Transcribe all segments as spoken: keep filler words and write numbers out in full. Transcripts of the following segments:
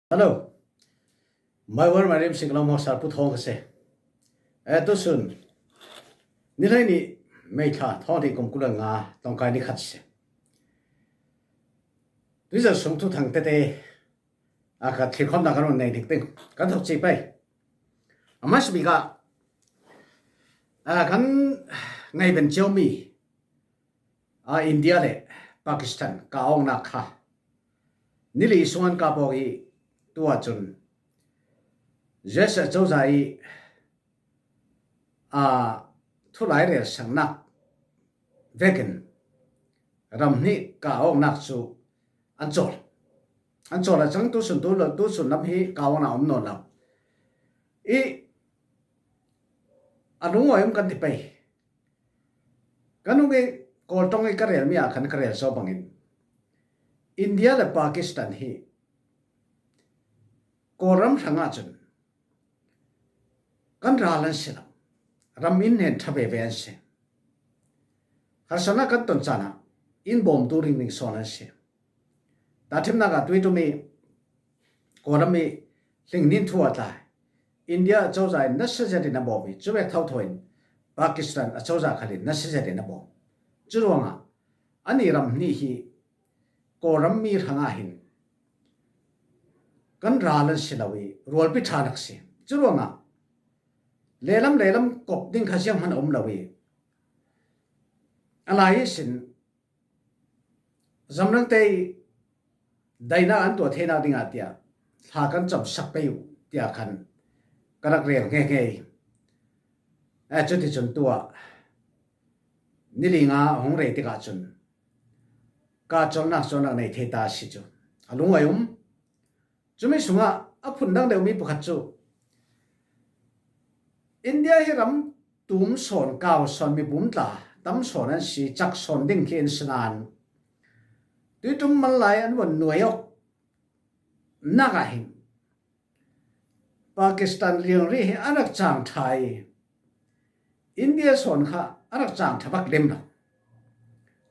Hello. Mai war mai rim sik lam hosar pu thong ka se. Eh, tu sun. Ni lai ni May thla thong ri kum kul nga tong kai ni khat se. Tu za sung tu thang te te. A ka thil khom na ka run nei dik ting. Ka thok chi pai. A mas bi ka. A kan ngai ben chiu mi. A India le Pakistan ka ong na kha. Ni li sungan ka pok i tua chun. Jesa chau za i a thulai rel sang nak vekin ram ni ka ong nak chu an chol. An chol a chang tu sun tu lo, tu sun lam hi ka ong na om non lo. I a lung oi um kan ti pai. Kan ung i kol tong i ka rel mi a khan ka rel so bangin. India le Pakistan hi kol ram hrang a chun. Kan ral an si lo. Ram in nen tha ve ve an si. Harsana kan ton chana in bom tu ring ring son an si. Ta thim na ka tui tu mi kol ram mi hling nin thu a tlai. India a chau za in nasa zet in a bom i. Chu ve thau thau in Pakistan a chau za khalin nasa zet in a bom. Chu ruang a ani ram ni hi kol ram mi hrang a hin. Kan ral an si lo i rual pi tha nak si. Chu ruang a. Lelam lelam kop ding kha siang han om lo i. A lai i sin. Zamrang te i daina an tua thei na ding a tia. Thla kan cham sak pe u tia khan. Ka rak rel nge nge i. A chu ti chun tua. Ni li nga hong rei ti ka chun. Ka chol nak chol nak nei thei ta si chu. A lung oi um. Chu mi sunga a phun dang deu mi pakhat chu. India hi ram tum son kau son mi bum tla tam son an si chak son ding khi in sinan. Tui tum man lai an von nuai ok. Nak a hin. Pakistan liang ri hi an rak chang thai. India son kha an rak chang tha bak lem lo.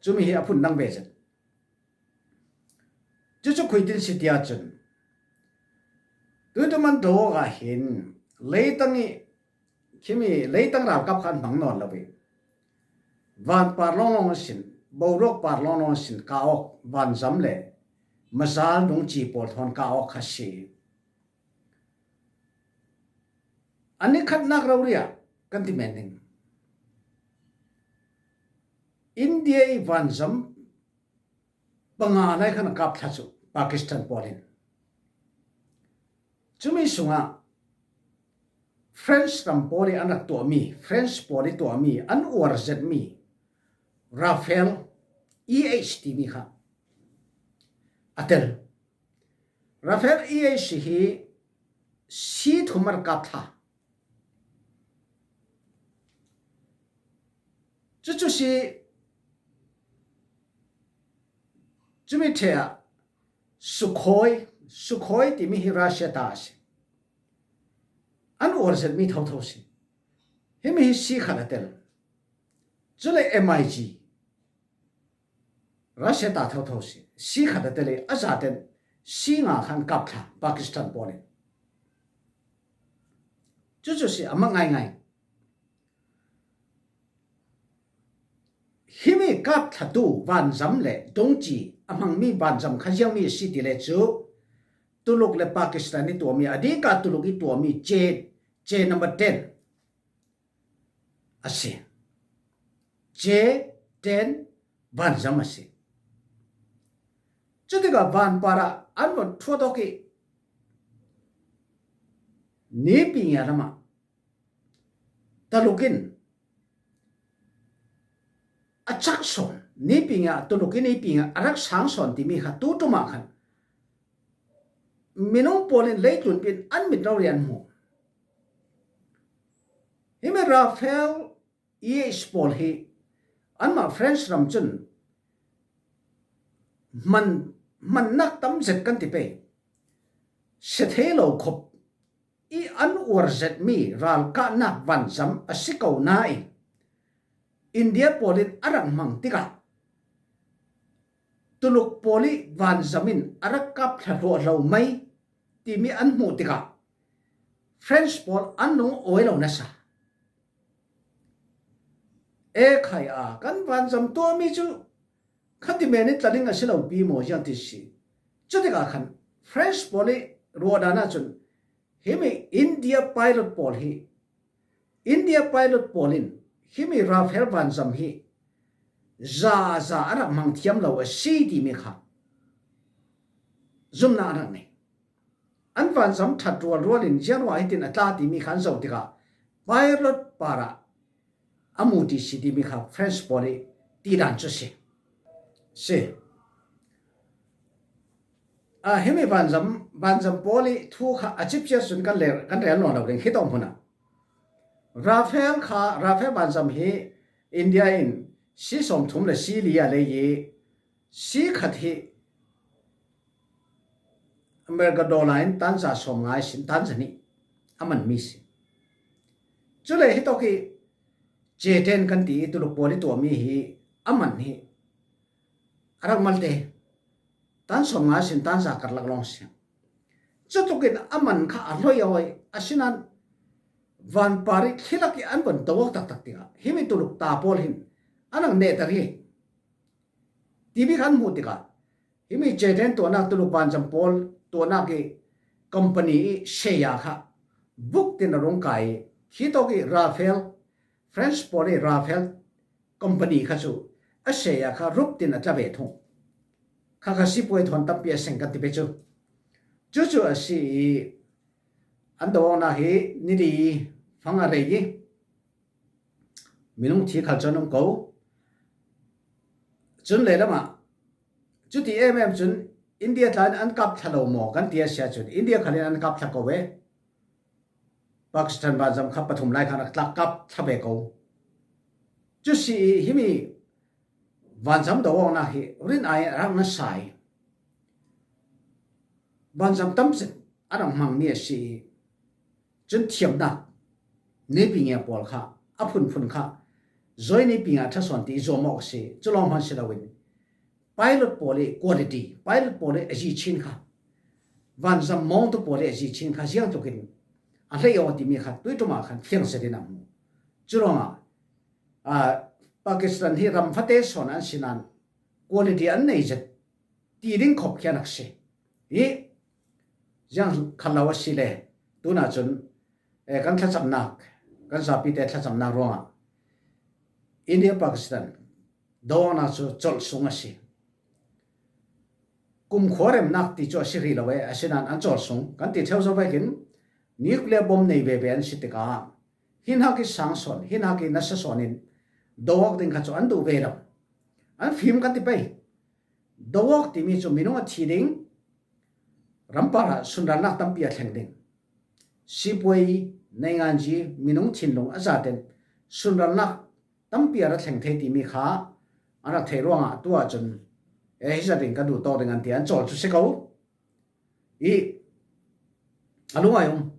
Chu mi hi a phun dang ve zet. Chu chu khui tin si tia chun. Tui tu man do ga hin. Leitang i, khi mi leitang ral kap khan hmang non lo i. Van par long long sin, borok par long long sin ka ok, van zam le. Mazal nung chi pol thon ka ok kha si. Ani khat nak rau ria, kan ti men ding. India i van zam panga lai khan a kap thla chu Pakistan polin. Chu mi sunga French ram poli an rak tuah mi, French poli tuah mi, an uar zet mi, Rafael E H ti mi kha. A tel. Rafael E H hi si thum a rak kap thla. Chu chu si chu mi thea Sukhoi, Sukhoi ti mi hi Russia ta si. An uar zet mi thau thau si. Hi mi hi si khat a tel. Chu le M I G. Russia ta thau thau si. Si khat a tel i a za ten si nga khan kap thla Pakistan polin. Chu chu si a mang ngai ngai. Hi mi kap thla tu van zam le dong chi a mang mi van zam kha ziang mi si ti le chu Tuluk le Pakistan i tuah mi a di ka Tuluk i tuah mi che, che number ten. A si. Che ten van zam a si. Chu ti ka van para an von thua to ki. Ni pi ngia lama. Talukin a chak son, ni pi nga, tulukin ni pi nga, a rak sang son ti mi kha tu tu ma khan. Minung polin lei tun pin an mit rau rian mu. Hi mi Rafael E H Paul hi, an ma French ram chun, man, man nak tam zet kan ti pe. Se thei lo khop, i an uar zet mi ral ka nak van zam a si ko na i. India polin a rak mang tika. Tuluk poli van zamin a rak kap thla hluah hlo mai. timi an hmuh tikah French pawl an lung awi lo nasa. E khai a, kan vanzam tuahmi cu khati men i tlaling a si lo pi maw, ziang ti si. Cutikah khan French pawl i ruahdan ahcun himi India pilot pawl hi, India pilot pawl in himi Rafale vanzam hi za za a rak hmang thiam lo a si timi kha zumhnak a rak nei. An vanzam ṭhat rualrual in ziangruah hitin a tla timi kha an zoh tikah pilot parah a mu ti si timi kha French pawl i tidan cu si. Si. A, himi vanzam, vanzam pawl i thu kha a cipciar cun kan le-, kan rel nawn lo ding hi tawng hmun ah. Rafale kha, Rafale vanzam hi India in si sawmthum le si li a lei i si khat hi America dollar in tanza sawmnga ihsin tanza nih a manmi si. Cule hitawk i J ten kan ti i Tuluk pawl i tuahmi hi a man hi a rak malte tan sawmnga ihsin tanza karlak lawng si. Cutukin a man kha a hloi a hoi, asinain vanpar i thlilak i an von do awk taktak tikah himi Tuluk ta pawl hin a rak nehter hi. Timi kha an hmuh tikah himi J ten tuahnak, Tuluk vanzam pawl tuahnak i company i share kha vuk tin a rung kai i, khitawk i Rafale, French pawl i Rafale company kha cu a share kha rup tin a tla ve thung. Kha kha sipuai thawn tampi a seng kan ti pei cu. Cucu a si i an do awknak hi nili fang a rei i minung thi khal cu an um ko. Cun leilamah cuti em em cun India tla in an kap thla lo maw kan ti a si ahcun India khal in an kap thla ko ve. Pakistan vanzam kha pathum lai khan a tlak kap thla ve ko. Cu si i himi vanzam do awknak hi rin ai a rak nasa i vanzam tam zet a rak hmangmi a si i, cun thiamnak neipi ngia pawl kha a phunphun kha zoi neipi nga ṭha sawn ti i zuam awk a si. Cu lawng hman si loin pilot pawl i quality, pilot pawl i a zi chin kha, vanzam mawngtu pawl i a zi chin kha ziangtlukin a hlei awk timi kha tuiṭum ah khan fiang zetin a hmu. Cu ruangah, aa, Pakistan hi ram fate sawn an si nain quality an nei zet ti ding khop khi a rak si. I ziang khat lo a si le tunah cun, eh, kan thlacamnak, kan zapite thlacamnak ruangah India Pakistan do awknak cu colh sung a si. Kumkhua remnak ti cu a si rih lo e, asinain an colh sung kan ti ṭheu zo vekin nuclear bomb nei veve an si tikah hi hnak i sang sawn, hi hnak i nasa sawn in do awk ding kha cu an duh ve lo. An fim kan ti pei. Do awk timi cu minung a thi ding, rampar ah sunralnak tampi a thleng ding, sipuai, nainganzi, minung thinlung a zaten sunralnak tampi a ra thleng thei timi kha a rak theih ruangah tu ahcun, eh, hi zat in ka duh tawk ding an ti, an colh cu si ko. I a lungai um.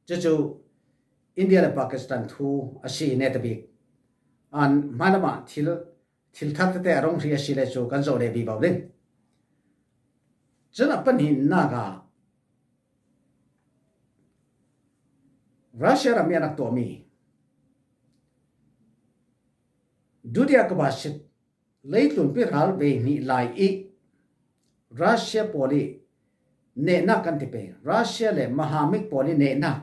Cucu India le Pakistan thu a si i netabik an hmailamah thil, thil thar tete a rung hrih a si le cu kan zoh leh vivo ding. Cun a pahnihnak ah Russia ram i a rak tuahmi Dudia Kabashit leitlun pi hral ve hnih lai i Russia pawl i nehnak kan ti pei. Russia le mahamik pawl i nehnak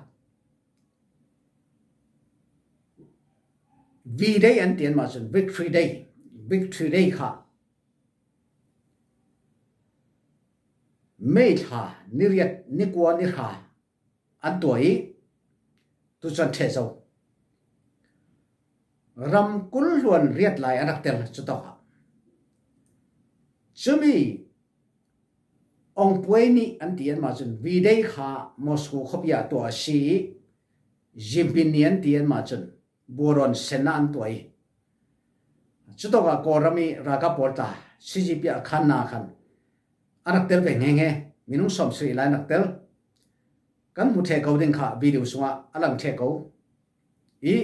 V-Day an ti anmah cun Victory Day, Victory Day kha May thla ni riat, ni kua, ni hra an tuah i tucun ṭheh zo. Ram kul hluan riat lai an rak tel cutawkah. Cumi ongpuai nih an ti anmah cun V-Day kha Moscow khuapi ah tuah a si i, Zimpin ni an ti anmah cun Buaron Sen ah an tuah i, cutawkah Kawlram i ralkap pawl tla C G P ah khan na khan a rak tel ve hngehnge, minung sawmsarih lai an rak tel. Kan hmu ṭheh ko ding kha video sungah a lang ṭheh ko. I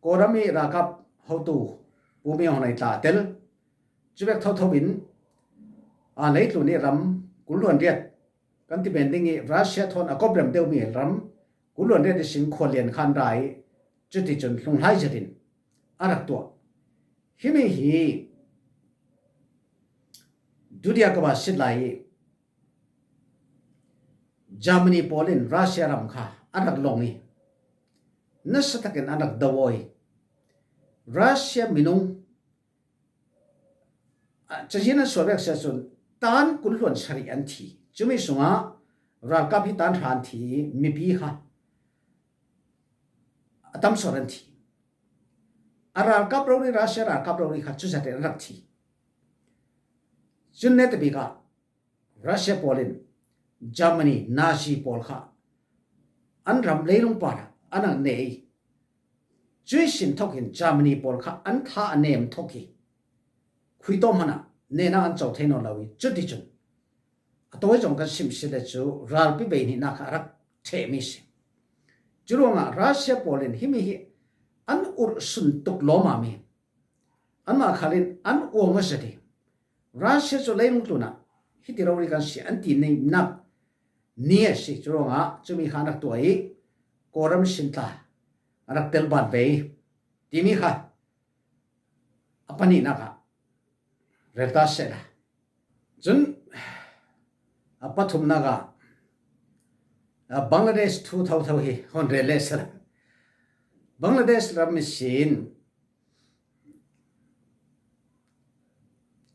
Kawlram i ralkap hotu Pu Min Aung Hlaing tla a tel. Cuvek thotho in, aa, leitlun i ram kul hluan riat kan ti men ding i Russia thawn a kawp rem deuh mi ram kul luan riat i sing khual lian khan ra i, cuti cun hlunglai zetin a rak tuah. Himi hi Dudia kaba sit lai i Germany pawl in Russia ram kha a rak long i nasa takin a rak do aw i Russia minung cazin an sual vek sia cun tan kul hluan sarih an thi. Cumi sungah ralkap hi tan hra an thi i mipi kha a tam sual an thi. A ralkap rori Russia ralkap rori kha cuzat in an rak thi. Cun netabik ah Russia pawl in Germany Nazi pawl kha an ram leilung parah an rak neh i cuih sin thawk in Germany pawl kha an tha a nem thawk i khuitawm hmanah nehnak an co thei nawn lo i cuticun a tawi zong kan sim si le cu ralpi bei hnihnak kha a rak ṭhehmi si. Curuangah Russia pawl in himi hi an urh sun tuk lawmami anmah khalin an uang a zet i Russia cu leilung tlunah hiti rori kan si an ti nak ni a si. Curuangah cumi kha an rak tuah i Kawlram sin tla an rak tel ban ve i timi kha a pahnihnak ah rel ta sehla. Cun a pathumnak ah Bangladesh thu thotho hi hon rel leh sehla. Bangladesh ram ihsin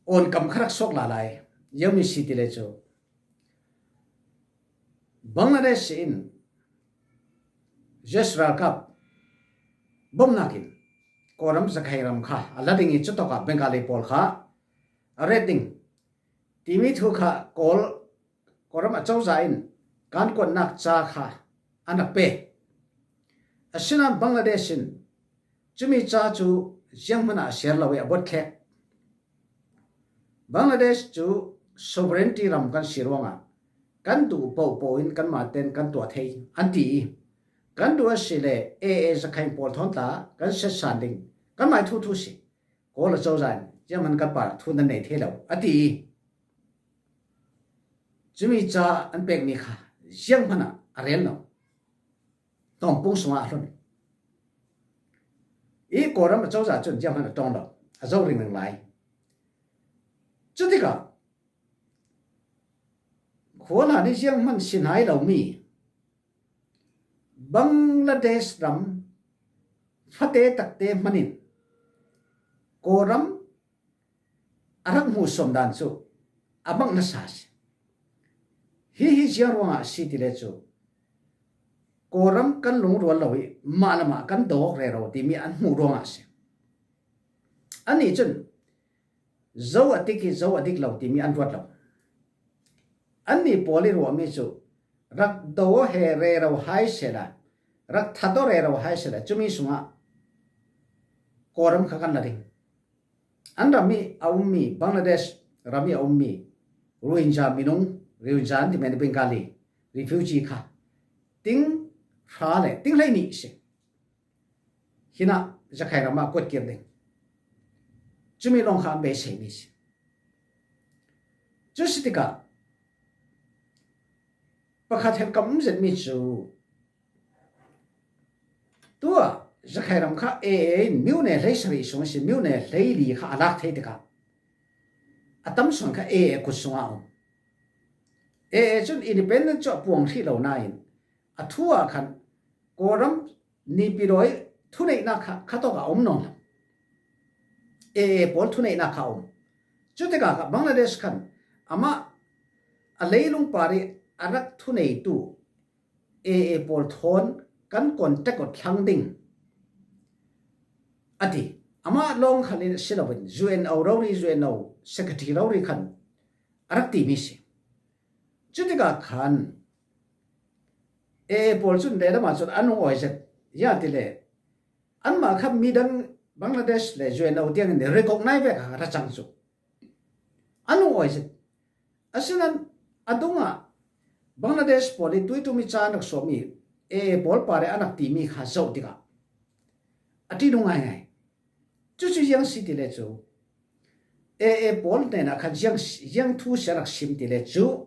awn kam kha rak suak lala i ziangmi si ti le cu Bangladesh in US ralkap bomnak in Kawlram Zakhain ram kha a la ding i cutawkah Bengali pawl kha a ret ding timi thu kha Kawl Kawlram acozah in kan kuatnak ca kha an rak pe. Asinain Bangladesh in cumi ca cu zianghman ah a siar lo i a buatthlek. Bangladesh cu sovereignty ram kan si ruangah kan duh pohpoh in kanmah ten kan tuah thei an ti i kan duh a si le A A Zakhain pawl thawn tla kan siatsan ding kanmah thu thu si. Kawl acozah in zianghman kan par thu nan nei thei lo a ti i cumi ca an pekmi kha zianghman ah a rel lo. Tawmpung sungah a hlun i Kawlram acozah cun zianghman a ṭawng lo, a zoh ringring lai. Cutikah khua hlan i zianghman si hnai lomi Bangladesh ram fate takte hmanin Kawlram a rak hmuhsuam dan cu a bangh nasa a si. Hihi ziang ruangah a si ti le cu Kawlram kan lungrual lo i mah le mah kan do awk rero timi an hmuh ruangah a si. Annih cun zo a dik i zo a dik lo timi an ruat lo. Annih pawl i ruahmi cu rak do aw he rero hai sehla, rak that aw rero hai sehla, cumi sungah Kawlram kha kan la ding. An ram i a ummi, Bangladesh ram i a ummi Rohingya minung, Rohingya an ti men Bengali refugee kha ting hra le ting hleihnih si. Hinah Zakhain ram ah kuat kir ding. Cumi lawng kha an beiseimi si. Cu si tikah pakhat he kam um zetmi cu tuah Zakhain ram kha A A in myone hleisarih sung si, myone hleili kha a lak thei tikah a tam sawn kha A A kut sungah a um. A A cun independent cu a puang hrih lo nain a thu ah khan Kawlram Naypyidaw i thuneihnak kha khatawk ah a um nawn lo. A A pawl thuneihnak kha a um. Cutikah kha Bangladesh khan amah a leilung par i a rak thuneitu A A pawl thawn kan contact awt thlang ding a ti. Amah lawng khalin a si loin U N O rori, U N O secretary rori khan a rak timi si. Cutikah khan A A pawl cun lehlam ah cun an hung awi zet. Ziah ti le anmah kha midang Bangladesh le U N O tiangin recognize vek a ra cang cu an hung awi zet. Asinain a dungah Bangladesh pawl i tuitumi ca an rak suahmi A A pawl pare an rak timi kha zoh tikah a ṭi nung ngaingai. Cucu ziang si ti le cu A A pawl hnenah khan ziang, ziang thu si a rak sim ti le cu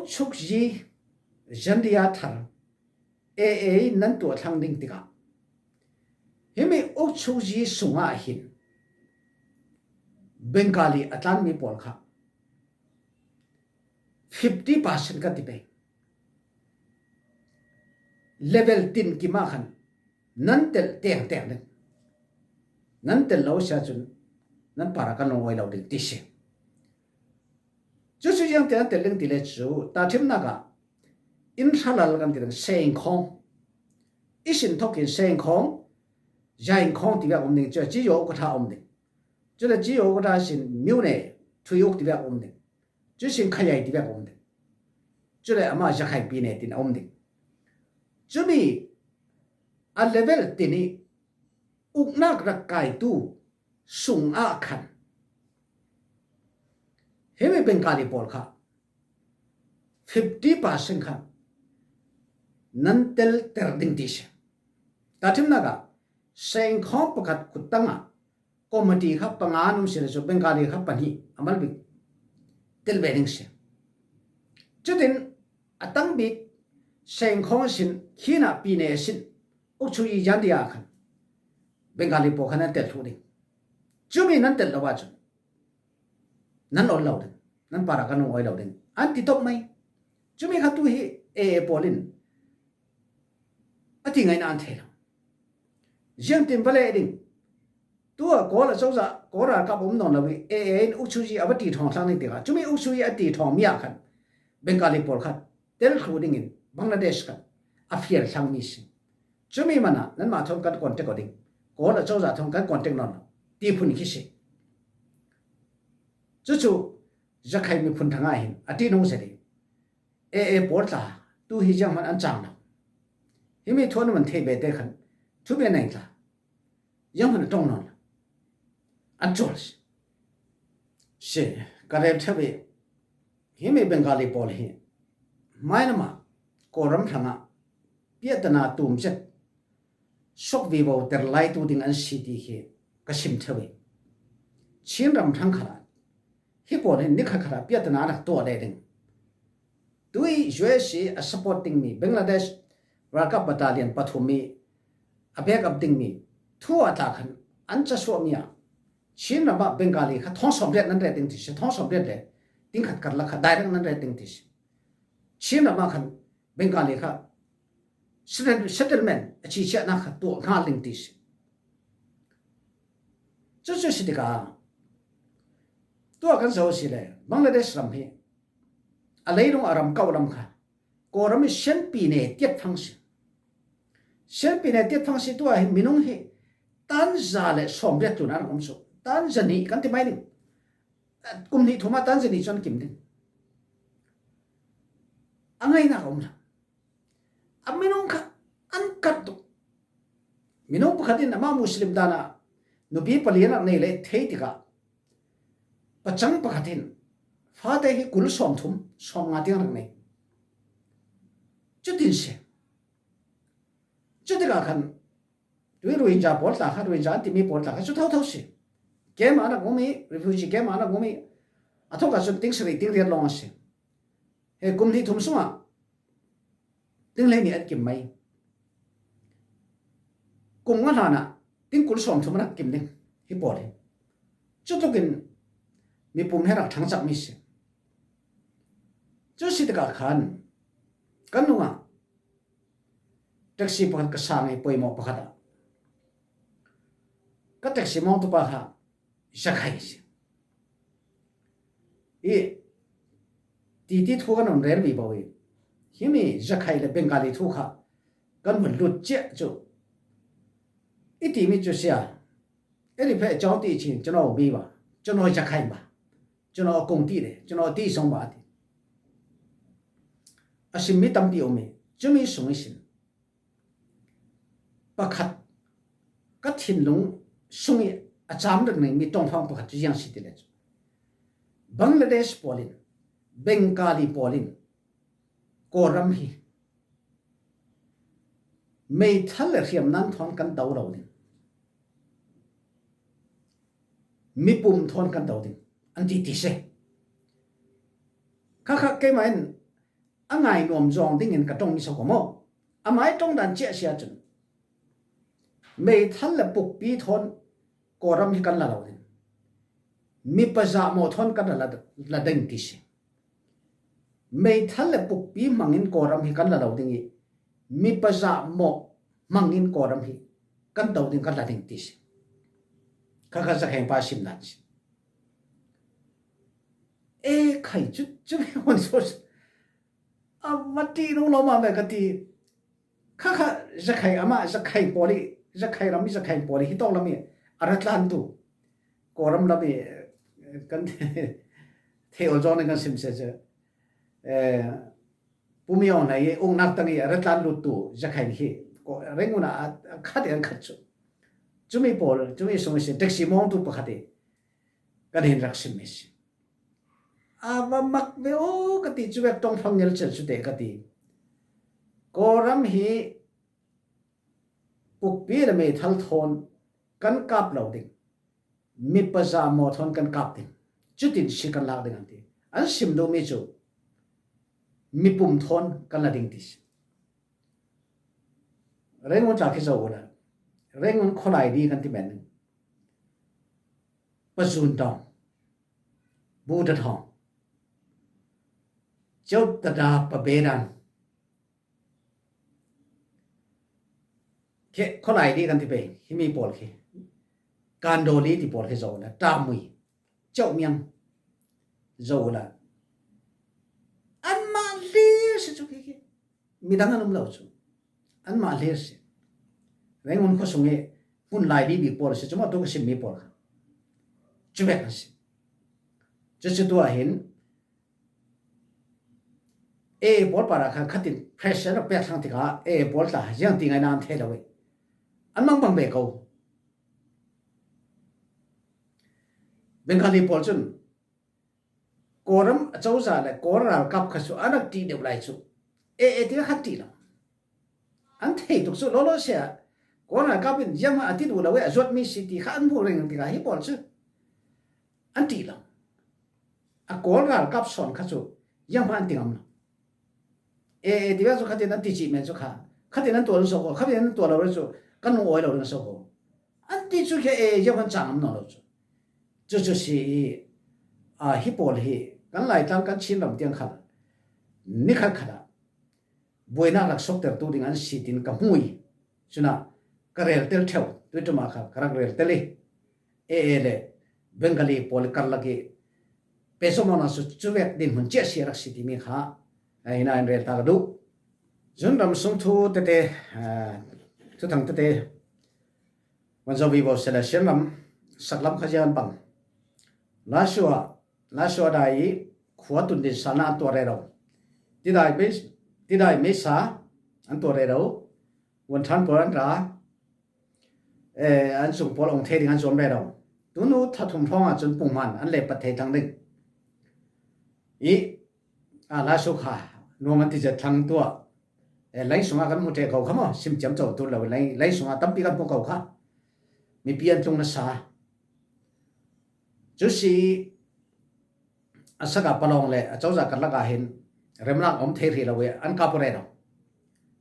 Ukchukyi Zandia thar A A in nan tuah thlang ding tikah, himi Ukchukyi sungah hin Bengali a tlanmi pawl kha fifty percent kan ti pei. Level tin kimah khan nan telh tengteng ding. Nan telh lo sia cun nan parah kan lungawi lo ding ti si. Cucu ziangtiang nan telh ding ti le cu tahṭhimnak ah inn hralal kan ti ding, sengkhawng, ihsin thokin sengkhawng, zaingkhawng ti vek um ding, cun ciyo ukatha um ding. Cule ciyo ukatha ihsin myune, thuiuk ti vek um ding. Cuihsin khayai ti vek um ding. Cule amah zakhai pine tin a um ding. Cumi a level tin ih uknak rak kaitu sungah khan himi Bengali pawl kha fifty percent khan nan telter ding ti si. Tahṭhimnak ah sengkhawng pakhat kuttang ah committee kha panga an um si le cu Bengali kha pahnih a mal bik tel ve ding si. Cutin a tangbik sengkhawng sin, khinah pine sin, Ukchukyi Zandia khan Bengali pawl kha nan tel thluh ding. Cumi nan tel lo ahcun nan ol lo ding, nan parah kan lungawi lo ding an ti top mai. Cumi kha tu hi A A pawl in a ti ngaihna an thei lo. Ziangtin va leh ding. Tu a Kawl a cozah, Kawl ralkap a um nawn lo ih A A in Ukchukyi a va ṭi ṭhawng thlang ding tikah, cumi Ukchukyi a ṭi ṭhawngmi ah khan Bengali pawl kha tel thluh dingin Bangladesh khan a fial thlangmi si. Cumi man ah nanmah thawn kan contact aw ding, Kawl a cozah thawn kan contact nawn lo ti phun khi si. Cucu zakhai miphun ṭhangah hin a ṭihnung zet ih A A pawl tla tu hi zianghman an cang lo. Himi thu an man thei ve te khan thubia neng tla zianghman a ṭong nawn lo. An cual si. Si, ka rel ṭheu ih himi Bengali pawl hi hmailam ah Kawlram hrangah piahtana tum zet sok vivo ter laitu ding an si ti khi ka sim ṭheu ih, Chin ram hrang khalah hi pawl hin ni khatkhat ah piahtana rak tuah leh ding. Tui U S A a support dingmi Bangladesh ralkap battalion pathum ih a backup dingmi thu ah tla khan an casuahmi ah Chin ram ah Bengali kha thawng sawmriat nan ret ding ti si, thawng sawmriat le tingkhat karlak kha direct nan ret ding ti si. Chin ram ah khan Bengali kha settle-, settlement a ciciahnak kha tuah hngal ding ti si. Cucu si tikah tuah kan zoh si le Bangladesh ram hi a leilung a ram kauh lam kha Kawlram ih sianpi ne tiat fang si. Sianpi ne tiat fang si tuah hi minung hi tan za le sawmriat tlun an rak um cu, tan za nih kan ti mai ding. Kum hnih thum ah tan za nih cu an kim ding. A ngaihnak a um lo. A minung kha an karh tuk. Minung pakhat in amah Muslim dan ah nupi pali an rak nei le thei tikah pacang pakhat in fate hi kul sawmthum, sawmnga tiang rak nei. Cutin si. Cutikah khan tui Rohingya pawl tla kha, Rohingya an timi pawl tla kha cu thotho si. Kem ah rak um ih, refugee kem ah rak um ih, a thawk ah cun ting sarih ting riat lawng a si. He kum hnih thum sungah ting hleihnih an kim mai. Kum nga hlan ah ting kul sawmthum an rak kim ding hi pawl hi. Cutluk in mipum he rak ṭhangcakmi si. Cu si tikah khan kan nungah taxi pakhat ka sang ih poimawh pakhat ah ka taxi mawngtu pa kha Zakhai a si. Ih titi thu kan run rel vivo ih, himi Zakhai le Bengali thu kha kan vun lut ciah cu, i timi cu sia, i ri pheh cawng ti chin, cano mi ba, cano Zakhai ba, cano kong ti le, cano ti song ba ti. A simmi tampi um ih, cumi sung ihsin pakhat ka thinlung sung ih a cam rek nei mi ṭongfang pakhat cu ziang si ti le cu, Bangladesh pawl in, Bengali pawl in Kawlram hi meithal le hriamnam thawn kan do lo ding, mipum thawn kan do ding an ti ti si. Khakha keimah in a ngai nuam zawng dingin ka ṭawng mi so ka maw? A mai ṭawng dan ciah sia cun meithal le pukpi thawn Kawlram hi kan la lo ding. Mipa zahmawh thawn kan la, la ding ti si. Meithal le pukpi hmangin Kawlram hi kan la lo ding i, mipa zahmawh hmangin Kawlram hi kan do ding, kan la ding ti si. Kha kha zakheng pa sim nan si. E khai cu, cu mi hon so si. A mati nung lo ma ve ka ti. Kha kha zakhai ama zakhai poli, zakhai ram i zakhai poli hi tawk lam i a ra tlan tu. Kawlram lam i, eh, kan thei ol zawng kan sim se se. Eh, pumi ong na i ung nak tang i a ra tlan lut tu zakhai hi. Ko Rangoon a, a khat i an khat cu. Cumi pawl, cumi sung i si, taxi mawng tu pakhat i kan hin rak sim i si. A va mak ve aw ka ti cu vek ṭawng fang ngel cel cu te ka ti. Kawlram hi pukpi le meithal thawn kan kap lo ding. Mipa zahmawh thawn kan kap ding. Cutin si kan lak ding an ti. An sim duhmi cu mipum thawn kan la ding ti si. Rangoon tla khi zo ula. Rangoon khawlai di kan ti men. Pazun tawng. Buda thawng. Ceu tada pa bedan. Khi khawlai di kan ti pei, himi pawl khi. Kandoli ti pawl khi zo la, Tamui. Ceu miang. Zo la. Anmah hlir si cu khi khi. Midang an um lo cu. Anmah hlir si. Rangoon khuasung i hmun lai di bik pawl si cu maw tu ka simmi pawl kha. Cu vek an si. Cucu tu ah hin A A pawl parah khan khatin pressure a pek thlang tikah A A pawl tla ziang ti ngai na an thei lo i. An mangbang ve ko. Bengali pawl cun Kawlram a cozah le Kawl ralkap kha cu an rak ṭih deuh lai cu. A A ti khan ṭih lo. An thei tuk cu lawlaw sia Kawl ralkap in zianghman a ti duh lo i a zuatmi si ti kha an hmuh reng tikah hi pawl cu an ṭih lo. A Kawl ralkap sawn kha cu zianghman an ti ngam lo. A A ti vek cu khatin an ti cih men cu kha khatin an tuah ding so ko, khatin an tuah lo cu kan lung awi lo ding so ko. An ti cu khi A A zianghman cang ngam nawn lo cu. Cucu si i, a, hi pawl hi kan Laitlang kan Chinram tiang khan nikhat khat ah buainak rak soktertu ding an si tin ka hmu i, cunah ka rel tel ṭheu, tuiṭum ah kha ka rak rel tel i, A A le Bengali pawl karlak i pehzawh mawknak cu cuvek dinhmun ciah si a rak si timi kha, eh, hina in rel ta ka duh. Cun ram sung thu tete, eh, thuthang tete, van zo vivo sela Shan ram, saklam kha ziang an bang. Lashua, Lashua dai i khua tun din sa na an tuah rero. Tidai mei, tidai mei sa an tuah rero. Vuan than pawl an ra. Eh, an sung pawl ong thei ding an zuam rero. Tunu thathum hrawng ah cun punghman an le pat thei thlang ding. I, a, Lashu kha nuam an ti zet thlang tuah. Eh, lai sungah kan hmu ṭheh ko kha maw, sim ciam co tur lo, lai, lai sungah tampi kan hmu ko kha. Mipi an tlung nasa. Cu si a sakah palawng le a cozah karlak ah hin remnak a um thei hrih lo i an kap aw rero.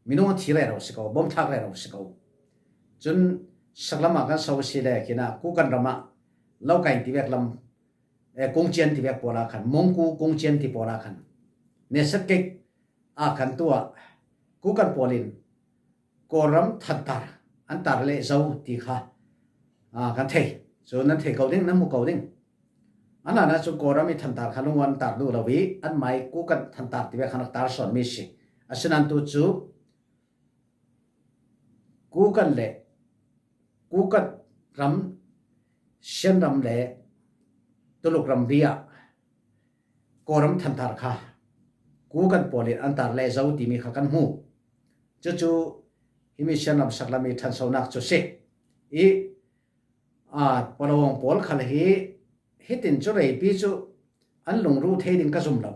Minung a thi rero si ko, bawmthak rero si ko. Cun saklam ah kan so si le khin ah Kukan ram ah Lokain ti vek lam, eh, Kungcian ti vek pawl ah khan, Mongku Kungcian ti pawl ah khan, Neset Kek ah khan tuah Kukan pawl in Kawlram thantar an tar leh zo ti kha, aa, kan thei. Cu nan thei ko ding, nan hmu ko ding. An hlanah cun Kawlram i thantar kha lungua an tar duh lo i, anmah i Kukan thantar ti ve khan rak tar sawnmi si. Asinain tu cu Kukan le Kukan ram, Shan ram le Tuluk ram ri ah Kawlram thantar kha Kukan pawl in an tar leh zo timi kha kan hmu. Cucu himi Shan ram saklam i ṭhansonak cu si. I, aa, Palawng pawl khal hi hitin cu reipi cu an lungruh thei ding ka zum lo.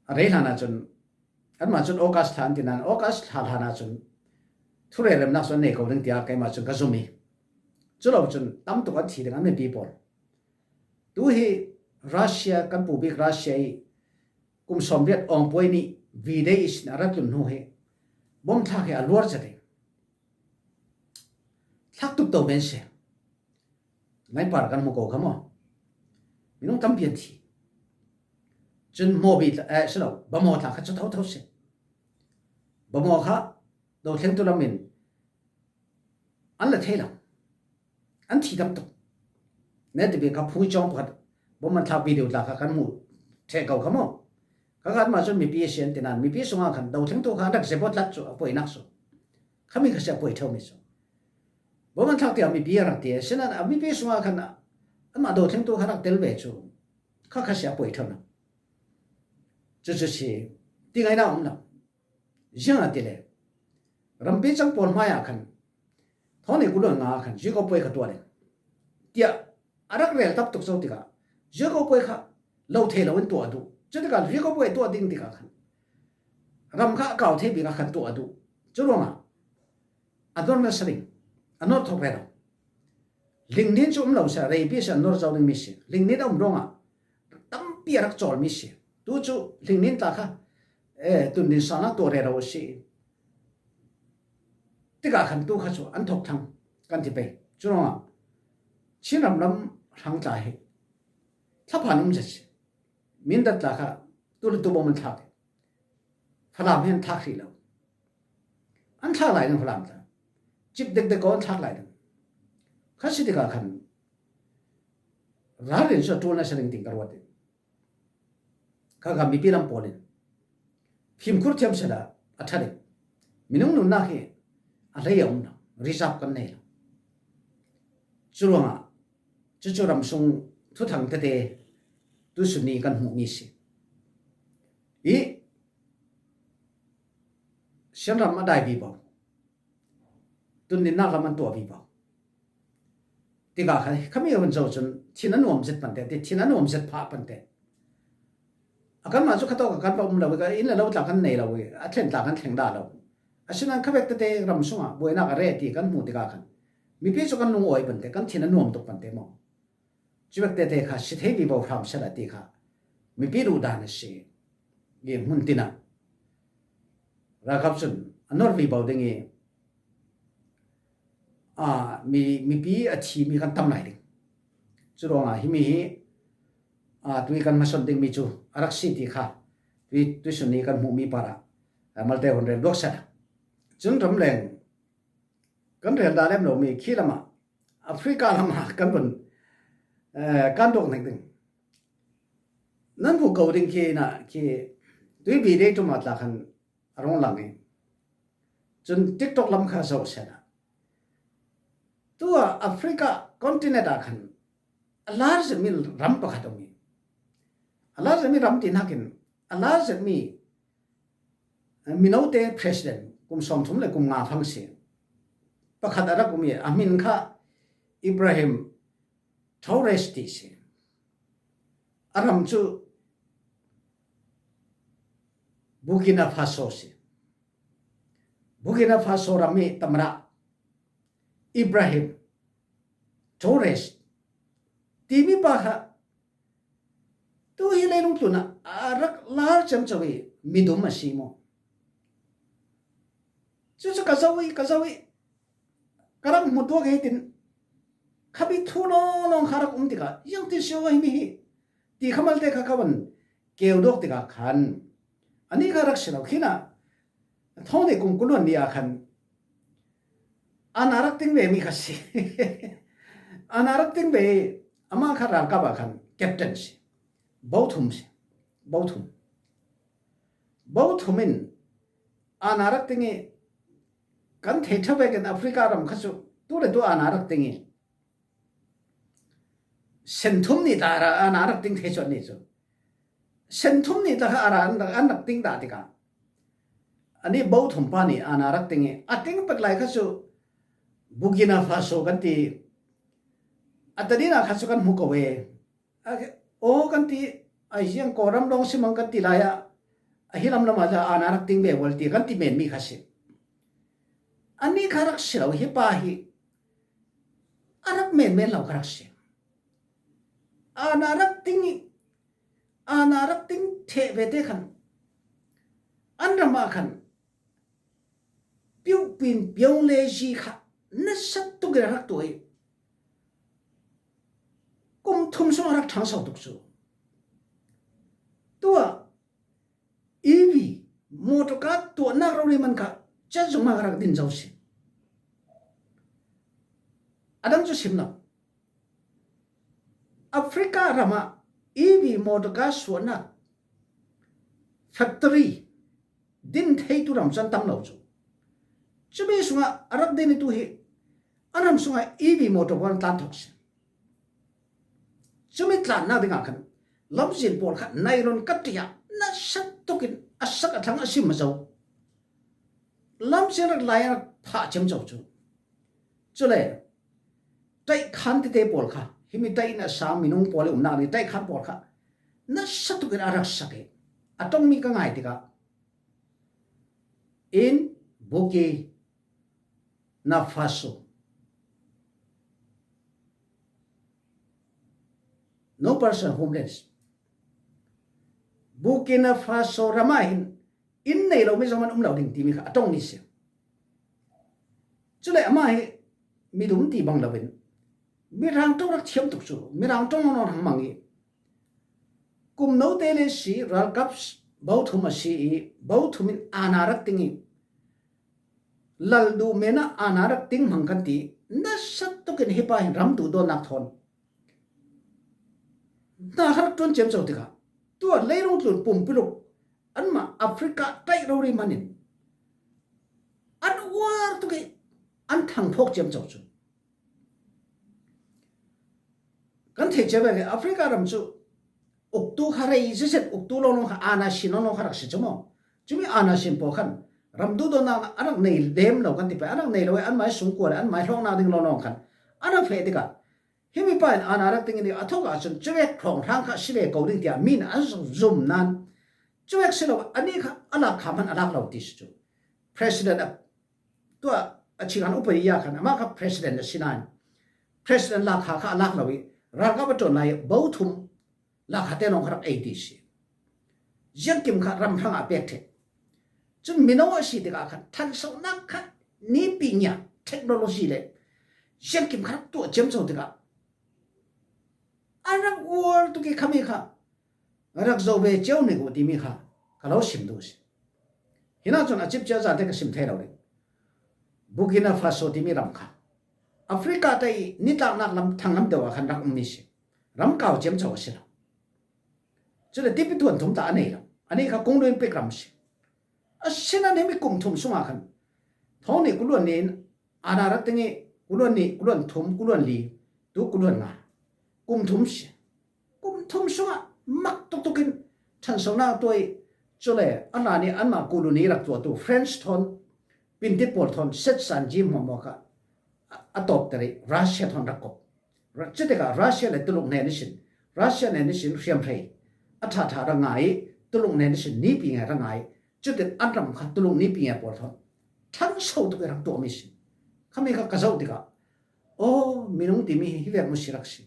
A rei hlanah cun anmah cun August thla an ti nain, August thla hlanah cun thureremnak cu an nei ko ding tiah keimah cun ka zum i, cu lo cun tam tuk an thi ding an mipi pawl. Tu hi Russia, kan pu bik Russia i kum sawmriat awngpuai nih V-Day ihsin a ra tlun hnu hi bom thlak hi a luar zet hi. Thlak tup to men si. Laipar kan hmu ko kha maw? Minung tampi an thi. Cun Mawbi tla, eh, si lo, Bamaw tla kha cu thotho si. Bamaw kha dothlengtu lam in an la thei lo. An thi tam tuk. Netipi kha phui cawng pakhat bom an thlak video tla kha kan hmuh ṭheh ko kha maw? Kha khan mah cun mipi a si an ti nain mipi sungah khan dothlengtu kha an rak zepawt tlat cu a puainak cu. Khami kha si a puai ṭheu mi cu. Bom an thlak tiah mipi a rak ti. Asinan a mipi sungah khan anmah dothlengtu kha rak tel ve cu. Kha kha si a puai ṭheu lo. Cucu si ti ngaihnak a um lo. Ziangahtile rampi cang pawl hmaiah khan thawng nih kul le nga ah khan Ziako puai kha tuah ding tiah a rak rel tak tuk zo tikah Ziako puai kha lo thei lo in tuah a duh. Cutikah Ziako puai tuah ding tikah khan ram kha a kau thei bik ah khan tuah a duh. Cu ruangah a nor nasa ding, a nor thawk rero. Lingnin cu um lo si, reipi si, a nor zo dingmi si. Lingnin a um ruangah tampi a rak cawlmi si. Tu cu lingnin tla kha, eh, tundin sanak tuah rero a si. Tikah khan tu kha cu an thawk thlang kan ti pei. Cu ruangah Chin ram lam hrang tla hi thlaphan um zet si. Mindat tla kha tu le tu bawm an thlak. Falam hi an thlak hrih lo. An thlak lai ding Falam tla. Cip dekdek ko an thlak lai ding. Kha si tikah khan ralrin cu a ṭul nasa ding ting ka ruat ding. Kha kha mipi lam pawl in fimkhur thiam sehla a ṭha ding. Minung nunnak hi a hlei a um lo, reserve kan nei lo. Cu ruangah cucu ramsung thuthang tete tuisun ni kan hmuhmi si. I Shan ram a dai vivo. Tundinnak lam an tuah vivo. Tikah kha khami van zo cun thin a nuam zet pante, ti thin a nuam zet phah pante. A kanmah cu khatawk a kan va um lo i, ka inn le lo tla kan nei lo i, a thlen tla kan thleng dah lo. Asinain khavek tete ram sungah buainak a reh ti kan hmuh tikah khan mipi cu kan lungawi pante, kan thin a nuam tuk pante maw? Cuvek tete kha si thei vivo hram sehla ti kha mipi duhdan a si. I hmun tinah ralkap cun a nor vivo ding i, aa, mi, mipi a thimi kan tam lai ding. Cu ruangah himi hi, aa, tui kan hmason dingmi cu a rak si ti kha tui, tuisun ni kan hmuhmi parah, aa, malte hun rel duak sehla. Cun ramleng kan rel dah lem lomi khi lamah Africa lamah kan vun, eh, kan duak nek ding. Nan hmuh ko ding khi na khi tuibi dei ṭum ah tla khan a rung lang i. Cun TikTok lam kha zoh sehla. Tuah Africa continent ah khan a lar zetmi ram pakhat a um i. A lar zetmi ram ti hnakin a lar zetmi minote president kum sawmthum le kum nga fang si. Pakhat a rak um i a hmin kha Ibrahim Traoré ti si. A ram cu Burkina Faso si. Burkina Faso ram i tamra Ibrahim Traoré timi pa kha tu hi leilung tlunah a rak lar ciamco i midum a si maw? Cucu ka zoh i, ka zoh i, ka rak hmu tuak i hitin khami thu lawnglawng kha rak um tikah ziangtin si aw himi hi ti kha malte kha ka van keu duak tikah khan ani kha rak si lo khinah thawng nih kum kul le nga ni ah khan ana rak ting ve mi kha si. Ana rak ting ve i amah kha ralkap ah khan captain si. Bo thum si. Bo thum. Bo thum in ana rak ting i kan thei ṭha vekin Africa ram kha cu tu le tu ana rak ting i sen thum nih tla a ra, ana rak ting thei cuan nih cu. Sen thum nih tla kha a ra an rak, an rak ting dah tikah ani bo thum pa nih ana rak ting i a ting pek lai kha cu Burkina Faso kan ti. A tadin ah kha cu kan hmu ko e. A, aw kan ti, a ziang Kawlram lawng si mang kan ti lai ah a hi lamlam ah ana rak ting ve ual ti kan ti men mi kha si. Ani kha rak si lo hi pa hi a rak men men lo kha rak si. Ana rak ting i aana rak ting theh vete khan an ram ah khan piuhpin piaung le zi kha nasa tukin a rak tuah i kum thum sung a rak thangso tuk cu. Tua E V motor car tuahnak rori man kha cazung man a rak din zo si. A dang cu sim lo. Africa ram ah E V motor car suahnak factory din theitu ram cu an tam lo cu. Cumi sungah a rak din i tu hi a ram sungah E V motor pawl an tlan thok si. Cumi tlannak dingah khan lamzin pawl kha nai run ka ṭih ah nasa tukin a sak a thlang a sim a zo. Lamzin rak lai a rak phah ciamco cu. Cule taih khan tete pawl kha himi taih in a sang minung pawl i umnak ding taih khan pawl kha nasa tukin a rak sak i a ṭongmi ka ngai tikah in Burkina Faso. No person homeless. Burkina Faso ram ah hin inn nei lo mi zong an um lo ding timi kha a ṭongmi si. Cule amah hi midum ti bang loin mirang ṭong rak thiam tuk cu, mirang ṭong nawn hang mang i kum note le si ralkap bothum a si i bothum in aana rak ting i lal duh men ah aana rak ting hmang kan ti. Nasa tukin hi pa hin ram duhdawtnak thawn hna kha rak ṭuan ciamco tikah tua leilung tlun pumpi ruk anmah Africa taih rori man in an uar tuk i an thang phawk ciamco cu. Kan theih cia vek i Africa ram cu uktu kha rei zeizet uktu lawnglawng kha aana sin lawnglawng kha rak si cu maw? Cumi aana sin pawl khan ram duhdawtnak a rak nei lem lo kan ti pei, a rak nei lo i anmai sungkua le anmai hlawknak ding lawnglawng khan a rak feh tikah himi pa in aana rak ting i a thawk ahcun cuvek hrawnghrang kha si ve ko ding tiah mi in an zum nan cuvek si lo, anih kha a lak kha hman a lak lo ti si cu. President a, tua a chikhan upadi ya khan amah kha president a si nain president lak kha kha a lak lo i ralkap a ṭawn lai i bothum lak kha te lawng kha rak ei ti si. Ziangkim kha ram hrang ah a pek ṭheh. Cun mino a si tikah khan ṭhansonak kha nipi ngia technology le ziangkim kha rak tuah ciamco tikah a rak uar tuk i khami kha rak zo ve cio ning uh timi kha ka lo sim duh si. Hinah cun a cipcia zate ka sim thei lo ding. Burkina Faso timi ram kha Africa te i nitlaknak lam thanglam deuh ah khan rak ummi si. Ram kau ciamco a si lo. Cule tipi tuan thum ta a nei lo. Anih kha kung luin pik ram si. Asinain himi kum thum sungah khan thawng nih kuluan nih in aana rak ting i kuluan nih, kuluan thum, kuluan li, tu kuluan nga. Kum thum si. Kum thum sungah mak tuktukin ṭhansonak tuah i cule a hlan i anmah colony rak tuahtu French thawn, Pintit pawl thawn setsan ji hmuahhmuah kha a tawpter i Russia thawn rak kop. Cutikah Russia le Tuluk hnen ihsin, Russia hnen ihsin hriamhrei a ṭhaṭha rak ngai i Tuluk hnen ihsin nipi ngai rak ngai i cutin an ram kha Tuluk nipi ngai pawl thawn ṭhanso tuk i rak tuahmi si. Khami kha ka zoh tikah aw, minung timi hi hi vek mu si rak si.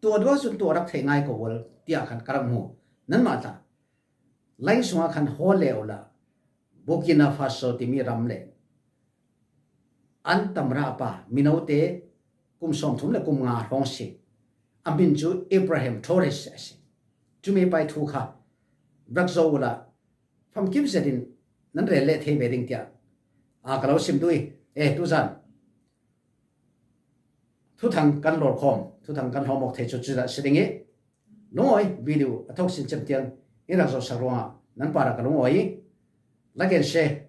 Tuah duh ahcun tuah rak theih ngai ko ual tiah khan ka rak hmu. Nanmah tla, line sungah khan haw le uhla, Burkina Faso timi ram le an tamra pa minote kum sawmthum le kum nga hrawng si. A hmin cu Ibrahim Traoré a si. Cumi pai thu kha rak zoh uhla famkim zetin nan rel leh thei ve ding tiah aa ka lo sim duh i, eh, tuzan thuthang kan lawrkhawm, thuthang kan hlawm awk thei cu cudah si ding i, lungawi video a thawk sin cem tiang in rak zohsak ruangah nan parah ka lungawi i, like and share,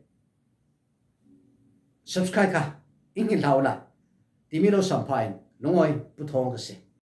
subscribe kha in hngilh hlah uhla timi lo sampha in lungawi puthawng ka si.